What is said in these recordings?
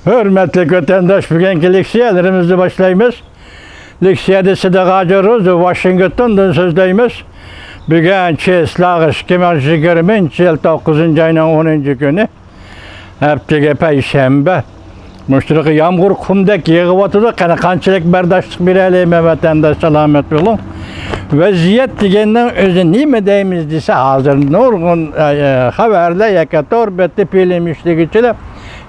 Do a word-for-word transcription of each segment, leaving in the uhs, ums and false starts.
ھۆرمەتلىك ۋەتەنداش، بۈگۈنكى لېكسىيەلىرىمىزنى باشلايمىز. لېكسىيەدە سىدىق ھاجى روزى، ۋاشىنگتوندىن سۆزلەيمىز. بۈگۈن چېسلاغ ئىككى مىڭ يىگىرمىنچى يىل توققۇزىنچى ئاينىڭ ئونىنچى كۈنى، ھەپتىگە پەيشەنبە. مۇشۇنداق يامغۇر قۇمدەك يېغىۋاتىدۇ. قېنى قانچىلىك بەرداشلىق بېرەلەيمەن ۋەتەنداش، سالامەت بولۇڭ. ۋەزىيەت دېگەننىڭ ئۆزى نېمە دەيمىز دېسە، ھازىر نۇرغۇن، ئە، ئە، خەۋەرلەر ياكى تور بەتتە فىلىم ئىشلىگۈچىلەر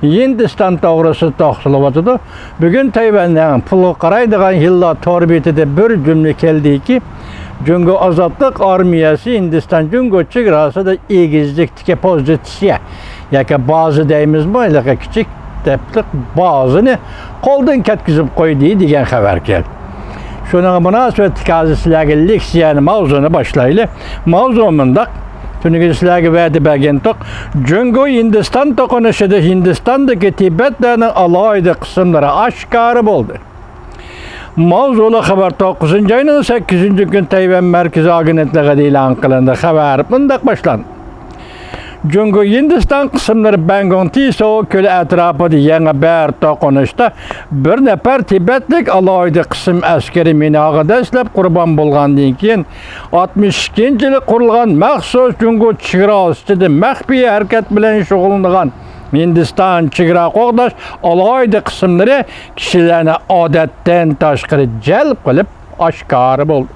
ھىندىستان توغرىسىدا توختىلىۋاتىدۇ. بۈگۈن تەيۋەننىڭ پۇلغا قارايدىغان يىللار تور بېتىدە بىر جۈملە كەلدىكى، جۇڭگو ئازادلىق ئارمىيەسى ھىندىستان جۇڭگو چېگراسىدا ئېگىزلىكتىكى پوزىتسىيە ياكى بازا دەيمىزمۇ، ھېلىقى كىچىك تىپلىق بازىنى قولدىن كەتكۈزۈپ قويدى دېگەن خەۋەر كەلدى. شۇنىڭغا مۇناسىۋەتلىك ھازىر سىلەرگە لېكسىيەنى، ماۋزۇنى باشلايلى. ماۋزۇ مۇنداق. تۈنۈگۈن سىلەرگە ۋەدە بەرگەنتۇق. جۇڭگو ھىندىستان توقۇنۇشىدا ھىندىستاندىكى تىبەتلەرنىڭ ئالاھىدە قىسىملىرى ئاشكارا بولدى. ماۋزۇلۇق خەۋەر توققۇزىنچى ئاينىڭ سەككىزىنچى كۈنى تەيۋەن مەركىزىي ئاگېنتلىقىدا ئېلان قىلىندى. خەۋەر مۇنداق باشلاندى. جۇڭگو ھىندىستان قىسىملىرى بەنگوڭ تىسو كۆلى ئەتراپىدا يېڭى بىر توقۇنۇشتا بىر نەپەر تىبەتلىك ئالاھىدە قىسىم ئەسكىرى مىناغا دەسلەپ قۇربان بولغاندىن كېيىن، ئاتمىش ئىككىنچى يىلى قۇرۇلغان مەخسۇس جۇڭگو چېگراسى ئىچىدە مەخپىي ھەرىكەت بىلەن شۇغۇللىنىدىغان ھىندىستان چېگرا قوغداش ئالاھىدە قىسىملىرى كىشىلەرنى ئادەتتىن تاشقىرى جەلپ قىلىپ ئاشكارا بولدى.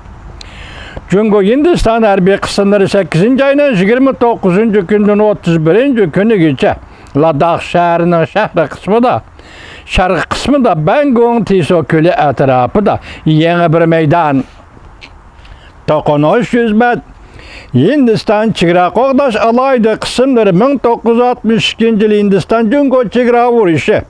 جۇڭگو ھىندىستان ھەربىي قىسىملىرى سەككىزىنچى ئاينىڭ يىگىرمە توققۇزىنچى كۈنىدىن ئوتتۇز بىرىنچى كۈنىگىچە لاداخ شەھىرىنىڭ شەرقىي قىسمىدا، شەرقىي قىسمىدا بەنگوڭ تىسو كۆلى ئەتراپىدا يېڭى بىر مەيدان توقۇنۇش يۈز بەردى. ھىندىستان چېگرا قوغداش ئالاھىدە قىسىملىرى مىڭ توققۇز يۈز ئاتمىش ئىككىنچى يىل ھىندىستان جۇڭگو چېگرا ئۇرۇشى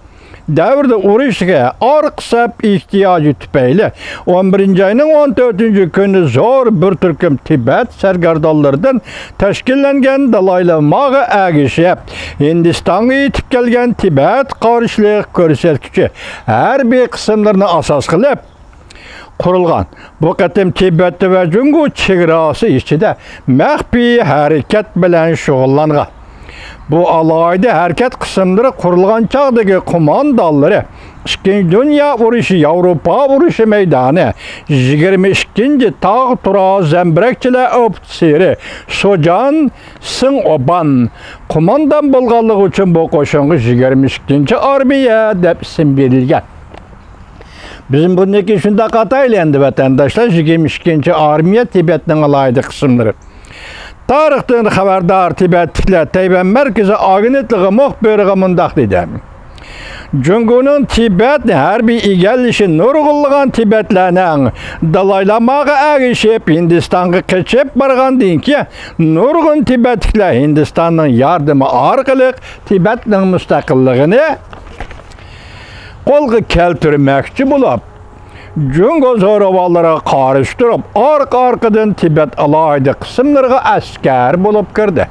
دەۋرىدە ئۇرۇشقا ئارقا سەپ ئېھتىياجى تۈپەيلى، ئون بىرىنچى ئاينىڭ ئون تۆتىنچى كۈنى زور بىر تۈركۈم تىبەت سەرگەردانلىرىدىن تەشكىللەنگەن دالاي لاماغا ئەگىشىپ، ھىندىستانغا يېتىپ كەلگەن تىبەت قارشىلىق كۆرسەتكۈچى ھەربىي قىسىملىرىنى ئاساس قىلىپ، قۇرۇلغان. بۇ قېتىم تىبەت ۋە جۇڭگو چېگراسى ئىچىدە مەخپىي ھەرىكەت بىلەن شۇغۇللانغان. بۇ ئالاھىدە ھەرىكەت قىسىملىرى قۇرۇلغان چاغدىكى قوماندانلىرى ئىككىنچى دۇنيا ئۇرۇشى، ياۋروپا ئۇرۇشى مەيدانى، يىگىرمە ئىككىنچى تاغ تۇرا زەمبىرەكچىلەر ئوفىتسېرى سوجان سىڭ ئوبان قوماندان بولغانلىقى ئۈچۈن بۇ قوشۇنغا يىگىرمە ئىككىنچى ئارمىيە دەپ ئىسىم بېرىلگەن. بىز بۇندىن كېيىن شۇنداق ئاتايلى ئەمدى، ۋەتەنداشلار، يىگىرمە ئىككىنچى ئارمىيە تىبەتنىڭ ئالاھىدە قىسىملىرى. تارىختىن خەۋەردار تىبەتلىكلەر تەيۋەن مەركىزىي ئاگېنتلىقى مۇخبىرىغا مۇنداق دېدى: جۇڭگونىڭ تىبەتنى ھەربىي ئىگىلىشى نۇرغۇنلىغان تىبەتلەرنىڭ دالاي لاماغا ئەگىشىپ ھىندىستانغا قېچىپ بارغاندىن كېيىن، نۇرغۇن تىبەتلىكلەر ھىندىستاننىڭ ياردىمى ئارقىلىق تىبەتنىڭ مۇستەقىللىقىنى قولغا كەلتۈرمەكچى بولۇپ، جۇڭگو زوراۋانلىرىغا قارشى تۇرۇپ، ئارقا-ئارقىدىن تىبەت ئالاھىدە قىسىملىرىغا ئەسكەر بولۇپ كىردى.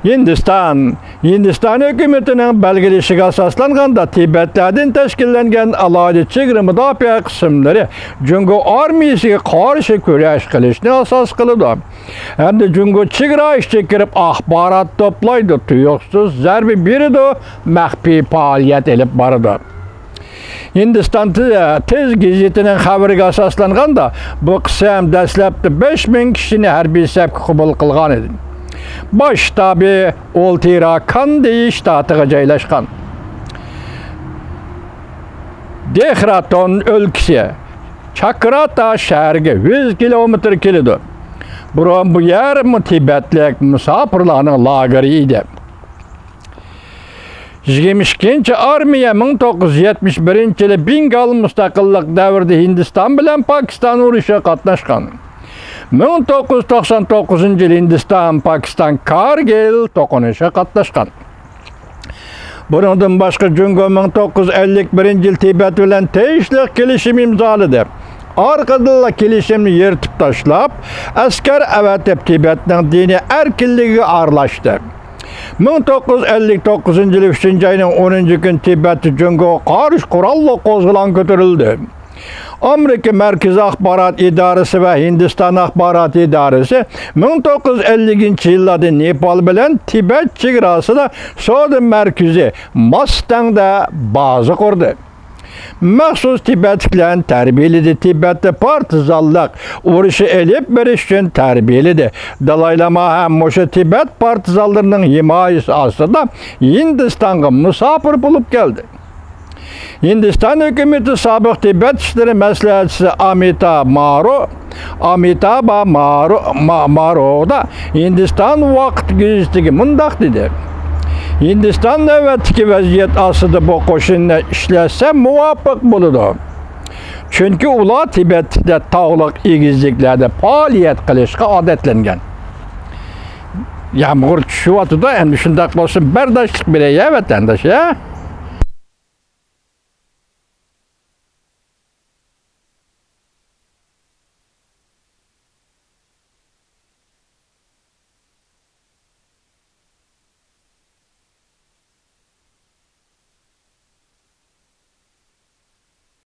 ھىندىستان، ھىندىستان ھۆكۈمىتىنىڭ بەلگىلىشىگە ئاساسلانغاندا، تىبەتلەردىن تەشكىللەنگەن ئالاھىدە چېگرا مۇداپىئە قىسىملىرى جۇڭگو ئارمىيىسىگە قارشى كۈرەش قىلىشنى ئاساس قىلىدۇ. ھەمدە جۇڭگو چېگرا ئىچىگە كىرىپ ئاخبارات توپلايدۇ، تۇيۇقسىز زەربە بېرىدۇ، مەخپىي پائالىيەت ئېلىپ بارىدۇ. ھىندىستان تېز، تېز گېزىتىنىڭ خەۋىرىگە ئاساسلانغاندا، بۇ قىسىم دەسلەپتە بەش مىڭ كىشىنى ھەربىي سەپكە قوبۇل قىلغان ئىدى. باش شتابى ئۇلتىراكاندى شتاتىغا جايلاشقان. دېھراتون ئۆلكىسى چاكراتا شەھىرىگە يۈز كىلومېتىر كېلىدۇ. بۇرۇن بۇ يەر تىبەتلىك مۇساپىرلارنىڭ لاگېرى ئىدى. يىگىرمە ئىككىنچى ئارمىيە مىڭ توققۇز يۈز يەتمىش بىرىنچى يىلى بېنگال مۇستەقىللىق دەۋرىدە ھىندىستان بىلەن پاكىستان ئۇرۇشىغا قاتناشقان. مىڭ توققۇز يۈز توقسان توققۇزىنچى يىلى ھىندىستان، پاكىستان كارگىل توقۇنۇشىغا قاتناشقان. بۇنىڭدىن باشقا، جۇڭگو مىڭ توققۇز يۈز ئەللىك بىرىنچى يىلى تىبەت بىلەن تېگىشلىك كېلىشىم ئىمزالىدى. ئارقىدىنلا كېلىشىمنى يىرتىپ تاشلاپ، ئەسكەر ئەۋەتىپ، تىبەتنىڭ دىنىي ئەركىنلىكىگە ئارىلاشتى. مىڭ توققۇز يۈز ئەللىك توققۇزىنچى يىلى ئۈچىنچى ئاينىڭ ئونىنچى كۈنى تىبەتتە جۇڭگوغا قارشى قوراللىق قوزغىلاڭ كۆتۈرۈلدى. ئامېرىكا مەركىزىي ئاخبارات ئىدارىسى ۋە ھىندىستان ئاخبارات ئىدارىسى مىڭ توققۇز يۈز ئەللىكىنچى يىللاردا نېپال بىلەن تىبەت چېگراسىدا سودا مەركىزى ماستەڭدە بازا قۇردى. مەخسۇس تىبەتلىكلەرنى تەربىيەلىدى. تىبەتتە پارتىزانلىق ئۇرۇشى ئېلىپ بېرىش ئۈچۈن تەربىيەلىدى. دالايلاما ھەم مۇشۇ تىبەت پارتىزانلىرىنىڭ ھىمايىسى ئاستىدا ھىندىستانغا مۇساپىر بولۇپ كەلدى. ھىندىستان ھۆكۈمىتى سابىق تىبەت ئىشلىرى مەسلىھەتچىسى ئامىتا مارو، ئامىتابا مارو، ما-، مارودا ھىندىستان ۋاقىت گېزىتىگە مۇنداق دېدى: «ھىندىستان نۆۋەتتىكى ۋەزىيەت ئاستىدا بۇ قوشۇننى ئىشلەتسە مۇۋاپىق بولىدۇ. چۈنكى ئۇلار تىبەتتە تاغلىق ئېگىزلىكلەردە پائالىيەت قىلىشقا ئادەتلەنگەن.» يامغۇر چۈشۈۋاتىدۇ، ئەمدى شۇنداق بولسۇن، بەرداشلىق بېرەي يا ۋەتەنداش، ھە؟